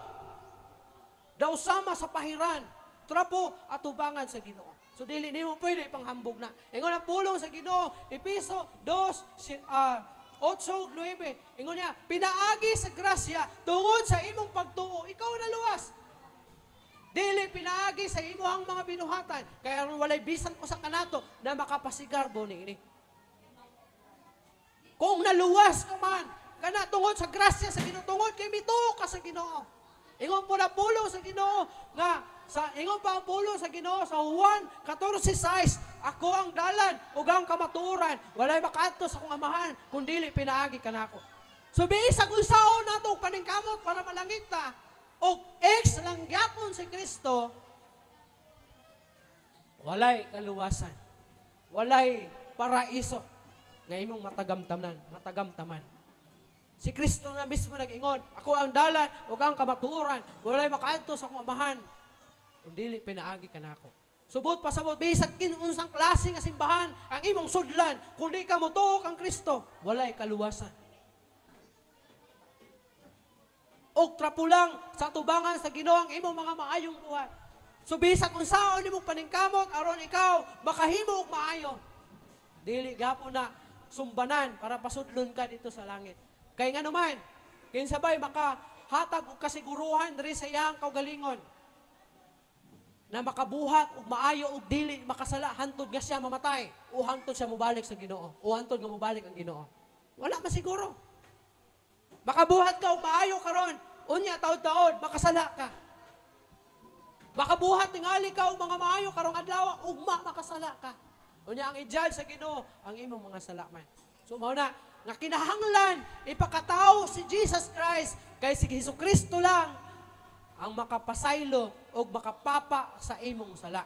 daw sama sa pahiran, trapo atubangan sa Ginoo. So dili nimo pwede panghambog na. Ingon ang pulong sa Ginoo, Epeso 2 8:9. Ingon niya, pinaagi sa grasya tungod sa imong pagtuo, ikaw naluwas. Dili pinaagi sa imuhang mga binuhatan, kaya aron walay bisan usa kanato na makapasigarbo niini. Kung naluwas ka man, kana tungod sa grasya sa Ginoo, tungod kay mituo ka sa Ginoo. Ingon po na pulong sa Ginoo nga sa ingon pa ang pulong sa Ginoo sa Juan 14:6, ako ang dalan ug ang kamatuoran, walay makaadto sa akong amahan kun dili pinaagi kanako. So bisan unsaon nato paningkamot para malangit ta, og ex lang gyapon si Kristo, walay kaluwasan, walay paraiso nga imong matagamtaman. Si Kristo na mismo nag-ingon, ako ang dalan ug ang kamatuoran, walay makaadto sa akong amahan kun dili pinaagi kanako. Subot pasabot, bisag kinunsang klase nga simbahan ang imong sudlan, kun di ka motuo kang Kristo, walay kaluwasan. Og trapo lang sa tubangan sa Ginoo ang imong mga maayong buhat. So bisag unsaon imong paningkamot aron ikaw makahimo og maayo, dili gapon na sumbanan para pasudlon ka dito sa langit. Kay nganuman, kinsabay makahatag og kasiguruhan diri sa iyang kaugalingon na makabuhat og maayo og dili makasala hantod nga siya mamatay o hantod siya mobalik sa Ginoo o hantod nga mobalik ang Ginoo. Wala masiguro. Makabuhat ka og maayo karon, unya taod-taod makasala ka. Makabuhat tingali ka og mga maayo karong adlaw, ugma makasala ka. Unya ang i-judge sa Ginoo ang imong mga sala man. So mao na Nga kinahanglan ipakatao si Jesus Christ kay si Hesus Kristo lang ang makapasaylo o makapapa sa imong sala.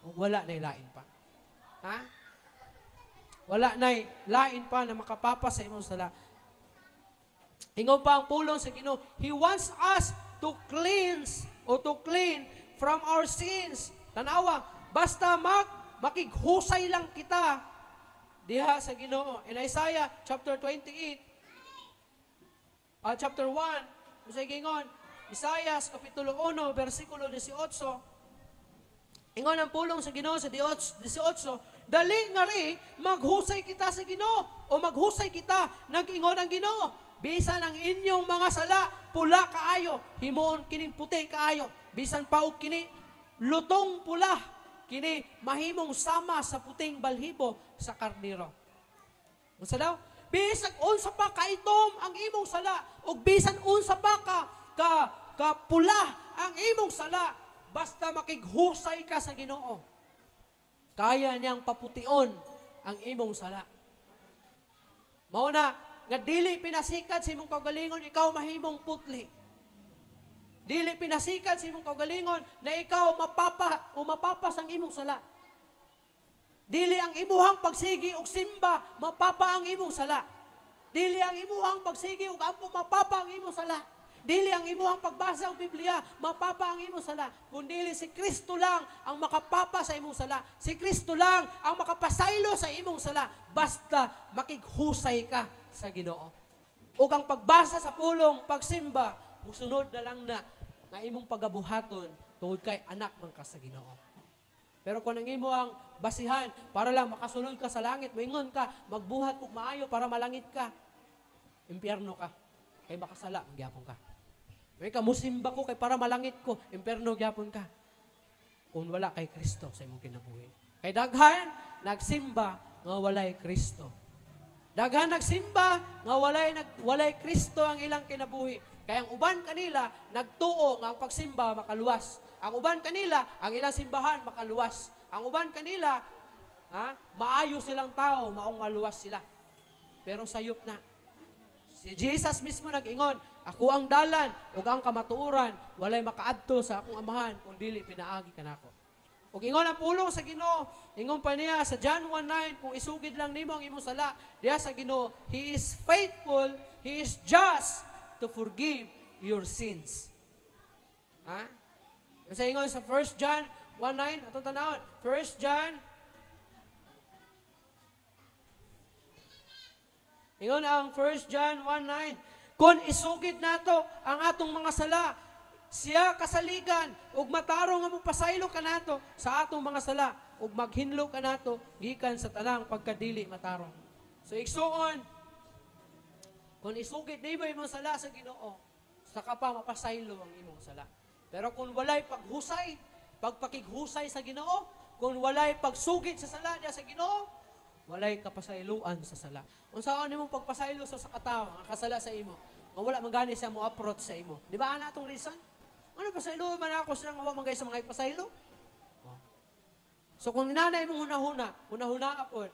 Ug wala nay lain pa. Ha? Wala nay lain pa na makapapa sa imong sala. Ingon pa ang pulong sa Ginoo, He wants us to cleanse o to clean from our sins. Tanawa, basta makighusay lang kita diha sa Ginoo. In Isaiah chapter 28, chapter 1, sa gingon, Isaiah kapitulo 1, versikulo 18, ingon ang pulong sa Ginoo sa 18, dali nga ri, maghusay kita sa Ginoo o maghusay kita, nag-ingon ang Ginoo. Bisan ang inyong mga sala, pula kaayo, himuon kining puti kaayo, bisan pa og kini lutong pula, kini mahimong sama sa puting balhibo sa karniro. Unsa daw? Bisan unsa pa kaitom ang imong sala, ug bisan unsa pa ka pula ang imong sala, basta makighusay ka sa Ginoo, kaya niyang papution ang imong sala. Mao na nga dili pinasikat sa imong kaugalingon ikaw mahimong putli. Dili pinasikat sa imong kaugalingon na ikaw mapapa o mapapas ang imong sala. Dili ang imuhang pagsigi og simba mapapa ang imong sala. Dili ang imuhang pagsigi og ampo mapapa ang imong sala. Dili ang imuhang pagbasa og Biblia mapapa ang imong sala. Kundili si Kristo lang ang makapapa sa imong sala. Si Kristo lang ang makapasaylo sa imong sala. Basta makighusay ka sa Ginoo. Ug ang pagbasa sa pulong, pagsimba, musunod na lang na nga imong pagabuhaton tungod kay anak man ka sa Ginoo. Pero kung ang imo ang basihan para lang makasulod ka sa langit, moingon ka, magbuhat og maayo para malangit ka, impyerno ka. Kay makasala, gyapon ka. May ka musimba ko kay para malangit ko, impyerno gyapon ka. Kung wala kay Kristo sa imong kinabuhi. Kay daghan nagsimba nga walay Kristo. Daghan nagsimba nga walay Kristo ang ilang kinabuhi. Kaya ang uban kanila nagtuo nga ang pagsimba makaluwas. Ang uban kanila ang ilang simbahan makaluwas. Ang uban kanila, maayo silang tao, maong maluwas sila. Pero sayop na. Si Jesus mismo nag-ingon, ako ang dalan ug ang kamatuoran, walay makaadto sa akong amahan kung dili pinaagi kanako. Ug ingon ang pulong sa Ginoo, ingon pa niya sa John 1:9, kung isugid lang nimo ang imong sala diha sa Ginoo, He is faithful, He is just to forgive your sins. Ha? Kasi ingon sa 1 John 1:9, atong tanawon, 1 John, ingon ang 1 John 1:9, kung isugid nato ang atong mga sala, siya kasaligan ug matarong nga mopasaylo kanato sa atong mga sala ug maghinlo kanato gikan sa tanang pagkadili matarong. So igsuon, kung isugid nimo imong sala sa Ginoo, saka pa mapasaylo ang imong sala. Pero kung walay paghusay, pagpakighusay sa Ginoo, kung walay pagsugid sa sala niya sa Ginoo, walay kapasayloan sa sala. Unsaon nimong pagpasaylo sa katawo ang kasala sa imo, nga wala man gani siya mo approach sa imo. Di ba ana atong reason? Ano pasaylo man ako siya nga wa man gay sa mga ipasaylo? Oh. So kung nanay mong hunahuna, hunahuna apod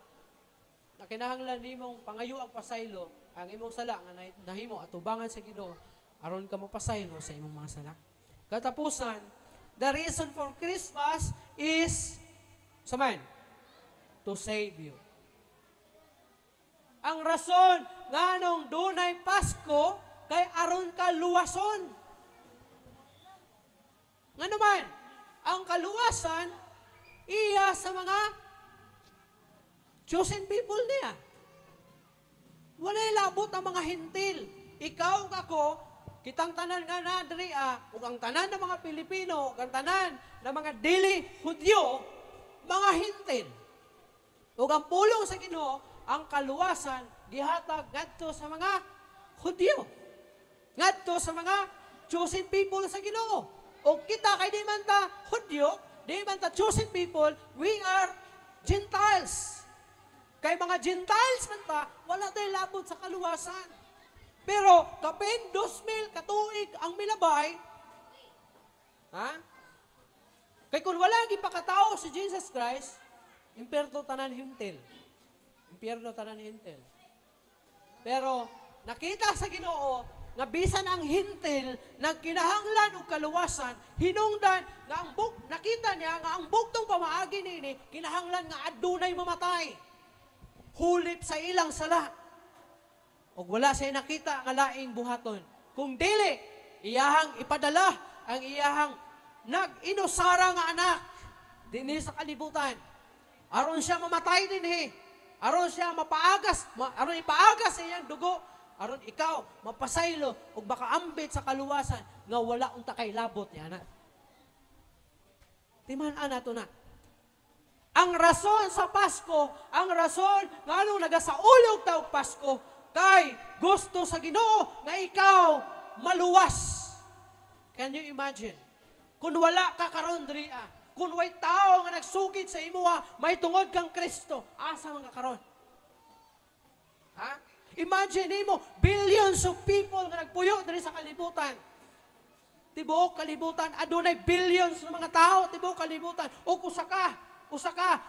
na kinahanglan nimong pangayo ang pasaylo ang imong sala nga nahimo atubangan sa Ginoo aron ka mapasaylo sa imong mga sala. Katapusan, the reason for Christmas is saman to save you. Ang rason nganong dunay Pasko kay aron ka luwason. Ngano man, ang kaluwasan iya sa mga chosen people niya. Walay labot ang mga Hentil. Ikaw ug ako, kitang tanan nga na diri ug ang tanan ng mga Pilipino, ug ang tanan ng mga dili Hudyo, mga Hentil. Ug ang pulong sa Ginoo, ang kaluwasan gihatag ngadto sa mga Hudyo. Ngadto sa mga chosen people sa Ginoo. O kita kay di man ta Hudyo, di man ta chosen people, we are Gentiles. Kay mga Gentiles man ta, wala tay labot sa kaluwasan. Pero kapin 2,000 katuig ang milabay, ha? Kay kung wala gipakatao si Jesus Christ, impierno tanan hintil. Impierno tanan hintil. Pero nakita sa Ginoo nga bisan ang Hentil nagkinahanglan og kaluwasan, hinungdan nga ang buk nakita niya nga ang bugtong pamaagi niini kinahanglan nga adunay mamatay hulip sa ilang sala. Og wala siya nakita nga laing buhaton kung dili iyahang ipadala ang iyahang nag-inusara nga anak dinhi sa kalibutan aron siya mamatay dinhi, aron siya mapaagas, aron ipaagas sa iyang dugo, aron ikaw mapasaylo ug makaambit sa kaluwasan nga wala unta kay labot niya na. Timan-an nato na. Ang rason sa Pasko, ang rason nga anong nagasaulog ta og Pasko, kay gusto sa Ginoo nga ikaw maluwas. Can you imagine? Kung wala ka karon diri, kung way tao nga nagsugid sa imuha, may tungod kang Kristo, asa man ka karon? Ha? Imagine nimo, billions of people nga nagpuyo diri sa kalibutan. Tibuok kalibutan, adunay billions ng mga tao tibuok kalibutan. Ug usa ka,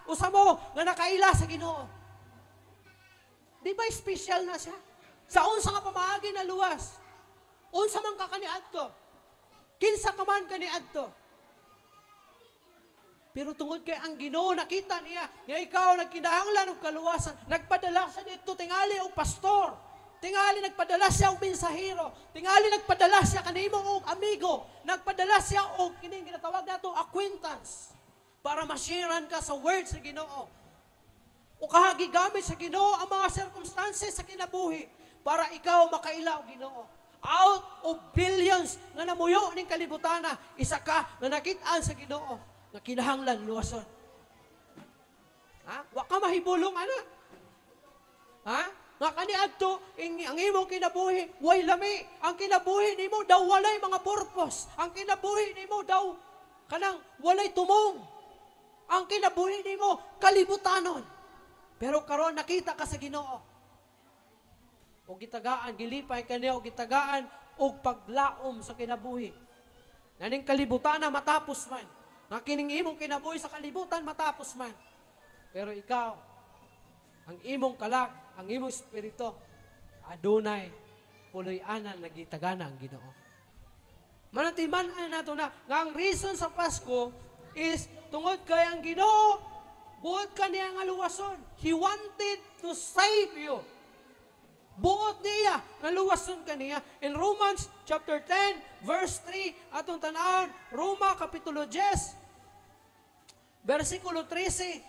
usa mo nga nakaila sa Ginoo. Di ba special na siya? Sa unsa nga pamaagi na luwas? Unsa man ka kaniadto? Kinsa ka man kaniadto? Pero tungod kay ang Ginoo nakita niya nga ikaw nagkinahanglan og kaluwasan, nagpadala siya dito tingali og pastor. Tingali nagpadala siya og mensahero. Tingali nagpadala siya kanimo og amigo. Nagpadala siya og kining ginatawag nato acquaintance para ma-sharean ka sa word sa Ginoo. O kaha gigamit sa Ginoo ang mga circumstances sa kinabuhi para ikaw makaila og Ginoo. Out of billions nga namuyo ning kalibutana, isa ka nga nakit-an sa Ginoo nga kinahanglan luwason. Ha? Wa ka mahibulong ana. Ha? Nga kaniadto ang imong kinabuhi way lami. Ang kinabuhi nimo daw walay mga purpose. Ang kinabuhi nimo daw kanang walay tumong. Ang kinabuhi nimo kalibutanon. Pero karon nakita ka sa Ginoo. O gitagaan, gilipay kaniya o gitagaan og paglaom sa kinabuhi. Naning kalibutan na matapos man. Nga kining imong kinabuhi sa kalibutan matapos man. Pero ikaw, ang imong kalag, ang imong espiritu, adunay puloy-anan nga gitagana ang Ginoo. Manatiman nato na nga ang reason sa Pasko is tungod kay ang Ginoo buot ka niya nga luwason. He wanted to save you. Buot niya nga luwason ka niya. In Romans chapter 10 verse 3, atong tan-awon, Roma kapitulo 10 versikulo 13.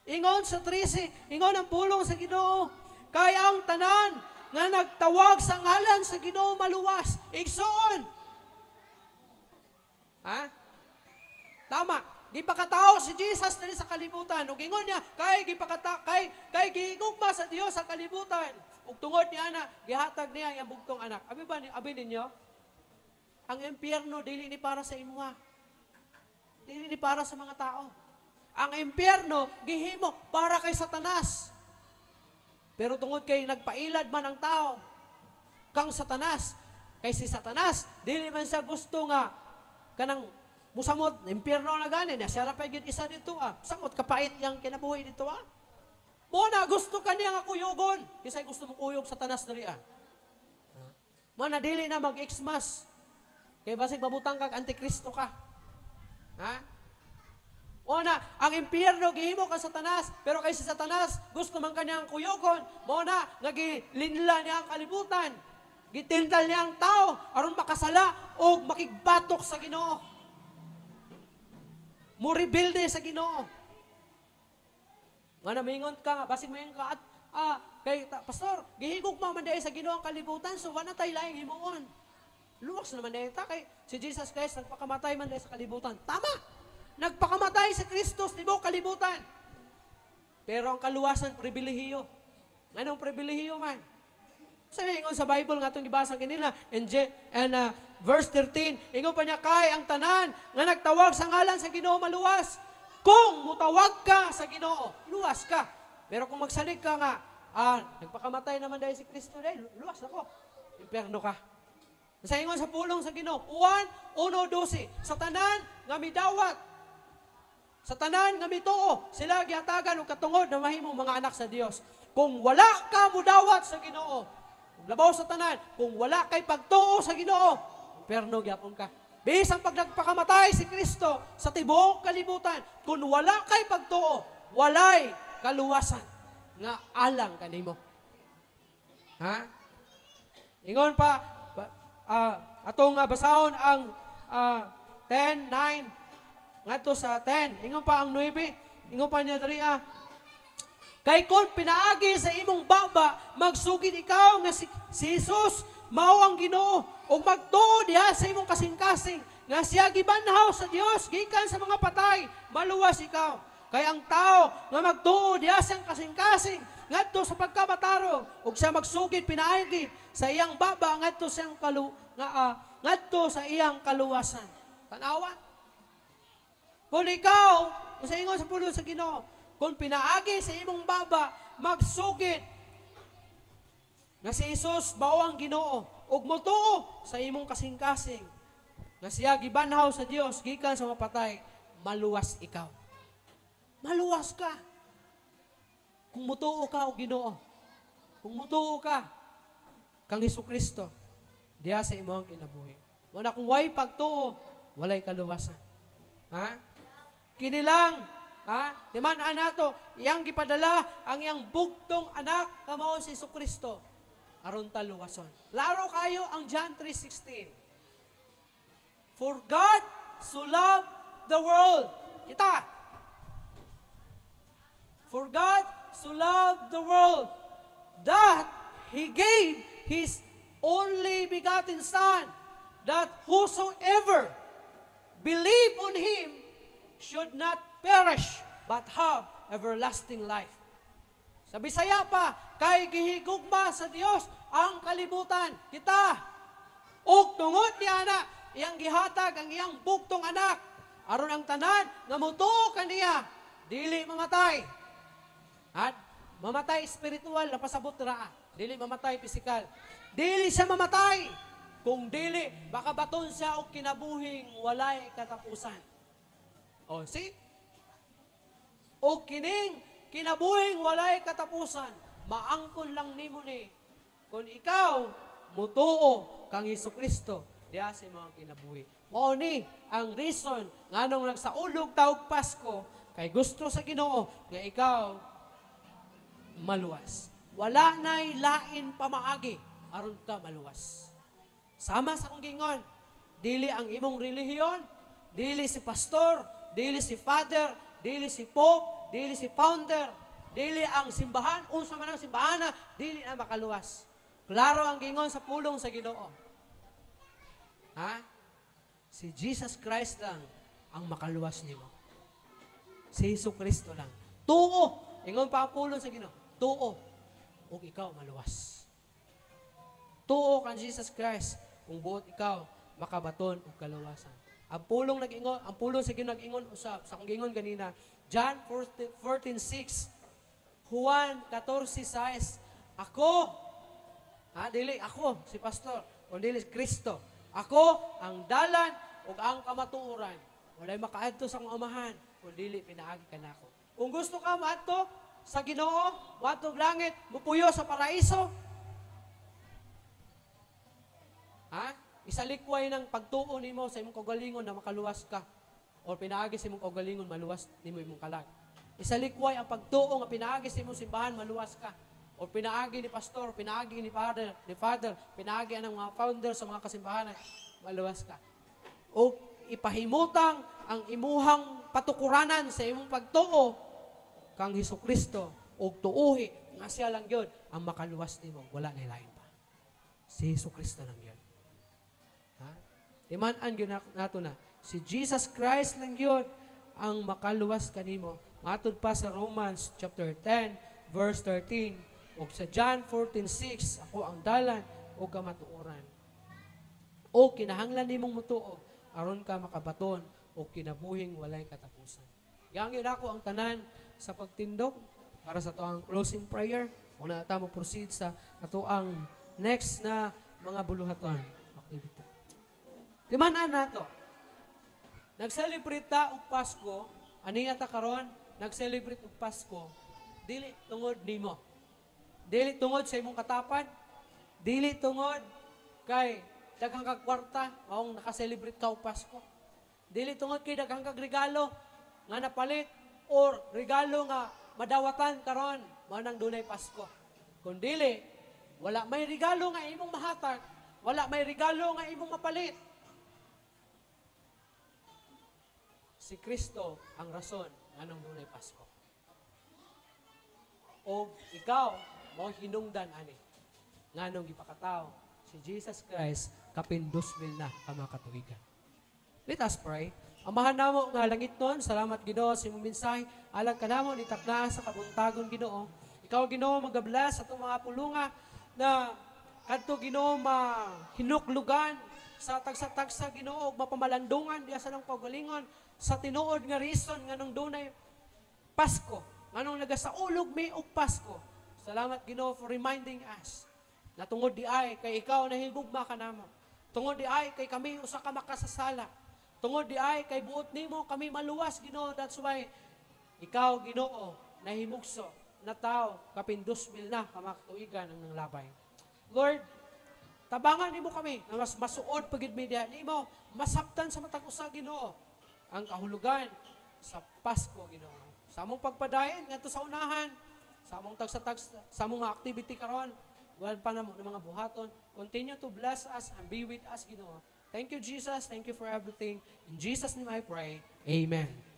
Ingon sa 13, ingon ang pulong sa Ginoo, kay ang tanan nga nagtawag sa ngalan sa Ginoo maluwas. Igsoon. Ha? Tama. Gipakatao si Jesus diri sa kalibutan. Ug ingon niya, kay gipakata kay kay gihigugma sa Dios sa kalibutan. Ug tungod niya na gihatag niya ang iyang bugtong anak. Abi ba ni abi ninyo? Ang impyerno dili ni para sa imuha. Dili ni para sa mga tao. Ang impyerno gihimo para kay Satanas. Pero tungod kay nagpailad man ang tao kang Satanas, kay si Satanas dili man siya gusto nga kanang musamot impyerno na gani niya siya ra pa gyud isa dito ah. Samot kapait yang kinabuhi dito ah. Mo na gusto kaniya nga kuyugon. Kisay gusto mo kuyog Satanas diri ah. Mo na dili na mag-Xmas. Kay basig mabutang kag antikristo ka. Ha? O na, ang impyerno gihimo kang Satanas, pero kay si Satanas gusto man kanyang kuyugon. Mo na nagilinla niya ang kalibutan. Gitintal niya ang tao aron makasala o makigbatok sa Ginoo. Mo rebelde sa Ginoo. Nga namingon ka nga, basig moingon ka at kay pastor, gihigugma man diay sa Ginoo ang kalibutan, so wala tay laing himuon. Luwas naman diay ta kay si Jesus Christ nagpakamatay man diay sa kalibutan. Tama. Nagpakamatay si Kristo tibuok kalibutan. Pero ang kaluwasan pribilehiyo. Anong pribilehiyo man? Sa ingon sa Bible nga atong gibasa kanina and verse 13, ingon pa niya kay ang tanan nga nagtawag sa ngalan sa Ginoo maluwas. Kung mutawag ka sa Ginoo, luwas ka. Pero kung magsalig ka nga, nagpakamatay naman dahil si Kristo dahil, luwas ako. Impyerno ka. Sa ingon sa pulong sa Ginoo, Juan 1:12, sa tanan nga midawat Sa tanan nga mituo, sila gihatagan og katungod na mahimong mga anak sa Dios. Kung wala ka mudawat sa Ginoo, kung labaw sa tanan, kung wala kay pagtuo sa Ginoo, imperno gyapon ka. Bisan pag nagpakamatay si Kristo sa tibuok kalibutan, kung wala kay pagtuo, walay kaluwasan nga alang kanimo. Ha? Ingon pa, atong basahon ang 10, 9, ngadto sa 10. Ingon pa ang 9, ingon pa niya diri kay kung pinaagi sa imong baba, magsugid ikaw nga si Jesus mao ang Ginoo, ug magtuo diha sa imong kasing-kasing nga siya gibanhaw sa Dios gikan sa mga patay, maluwas ikaw. Kay ang tao nga magtuo diha sa iyang kasing-kasing ngadto sa pagkamatarong, ug siya magsugid pinaagi sa iyang baba ngadto sa iyang kalu nga ngadto sa iyang kaluwasan. Tanawa. Kung ikaw, kung sa ingon sa pulong sa Ginoo, kung pinaagi sa imong baba, magsugid nga si Jesus mao ang Ginoo, ug motuo sa imong kasing-kasing nga siya gibanhaw sa Dios gikan sa mga patay, maluwas ikaw. Maluwas ka. Kung mutuo ka og Ginoo, kung mutuo ka kang Hesukristo diha sa imong kinabuhi. Wala kung way pagtuo, walay kaluwasan. Ha? Kini lang, ha? Timan-an nato, iyang gipadala ang iyang bugtong anak kamao si Hesukristo aron ta luwason. Laro kayo ang John 3:16. For God so loved the world. Kita. For God so loved the world that He gave His only begotten Son, that whosoever believe on Him should not perish, but have everlasting life. Sa Bisaya pa, kay gihigugma sa Dios ang kalibutan. Kita, ug tungod ni ana, iyang gihatag ang iyang bugtong anak, aron ang tanan nga motuo kaniya, dili mamatay. At mamatay spiritual, napasabot ra. Dili mamatay physical. Dili siya mamatay. Kung dili, makabaton siya og kinabuhing walay katapusan. O, see? O kining kinabuhing walay katapusan, maangkon lang nimo ni kung ikaw mutuo kang Hesukristo diha sa imong kinabuhi. Mao ni ang reason nganong nagsaulog ta og Pasko, kay gusto sa Ginoo nga ikaw maluwas. Wala na'y lain pamaagi aron ka maluwas. Sama sa akong gingon, dili ang imong relihiyon, dili si pastor, dili si father, dili si pope, dili si founder, dili ang simbahan, unsa man ang simbahan, dili na makaluwas. Klaro ang gingon sa pulong sa Ginoo. Ha? Si Jesus Christ lang ang makaluwas nimo. Si Jesu Kristo lang. Tuo! Ingon pa ang pulong sa Ginoo. Tuo! Ug ikaw maluwas. Tuo kan Jesus Christ kung buot ikaw makabaton og kaluwasan. Ang pulong nag-ingon, ang pulong sa Ginoo nag-ingon usab sa akong gingon ganina, John 14:6, Juan 14:6, ako, ha, dili ako si pastor, kun dili si Kristo. Ako ang dalan ug ang kamatuoran. Walay makaadto sa akong amahan kun dili pinaagi kanako. Kung gusto ka maadto sa Ginoo, moadto og langit, mupuyo sa paraiso, ha? Isalikway ng pagtuo nimo sa imong kaugalingon na makaluwas ka. O pinaagi sa imong kaugalingon, maluwas nimo imong kalag. Isalikway ang pagtuo nga pinaagi sa imong simbahan, maluwas ka. O pinaagi ni pastor, pinaagi ni father, pinaagi ang mga founder sa mga kasimbahan, maluwas ka. O ipahimutang ang imuhang patukuranan sa imong pagtuo kang Hesukristo og tuuhi nga siya lang gyud ang makaluwas nimo, wala na lain pa. Si Hesukristo lang gyud. Ha? Timan-an gyud nato na si Jesus Christ lang gyud ang makaluwas kanimo. Matud pa sa Romans chapter 10 verse 13 ug sa John 14:6, ako ang dalan ug kamatuoran. O kinahanglan nimong mutuo aron ka makabaton og kinabuhing walay katapusan. Yang yun ako ang tanan sa pagtindog para sa atoang closing prayer. Una ta mo proceed sa atoang next na mga buluhaton activity. Timan-an nato. Nag-celebrate ta og Pasko. Ani ta karon nag-celebrate og Pasko dili tungod nimo. Dili tungod sa imong katapan, dili tungod kay daghang kag kwarta maong naka-celebrate ka og Pasko. Dili tungod kay daghang kag regalo nga napalit or regalo nga madawatan karon mao nang dunay Pasko. Kun dili, wala may regalo nga imong mahatag, wala may regalo nga imong mapalit. Si Kristo ang rason nganong dunay Pasko. O ikaw mo hinungdan ani nganong gipakatao si Jesus Christ kapin 2,000 na ka mga katuigan. Let us pray. Amahan namo nga langit nun, salamat Ginoo sa imong mensahe. Alang kanamo ni takna sa kabuntagon, Ginoo. Ikaw, Ginoo, magabless sa atong mga pulunga na kadto, Ginoo, mahinuklugan sa tagsa-tagsa, Ginoo, ug mapamalandungan diya sa nang kaugalingon sa tinuod nga reason nganong dunay Pasko, nganong nagasaulog mi og Pasko. Salamat, Ginoo, for reminding us na tungod di ay kay ikaw nahigugma ka namo. Tungod di ay kay kami usa ka makasasala. Tungod di ay kay buot nimo kami maluwas, Ginoo. That's why ikaw, Ginoo, nahimugso na tao kapin 2,000 na kamakatuigan ang nanglabay. Lord, tabangan nimo kami nga mas masuod pagid mi diha nimo, masabtan sa matag usa, Ginoo, ang kahulugan sa Pasko, Ginoo. Sa among pagpadayon ngadto sa unahan, sa among tagsa-tagsa, sa among mga activity karon, wala pa namo ng mga buhaton. Continue to bless us and be with us, Ginoo. Thank you, Jesus. Thank you for everything. In Jesus' name I pray. Amen.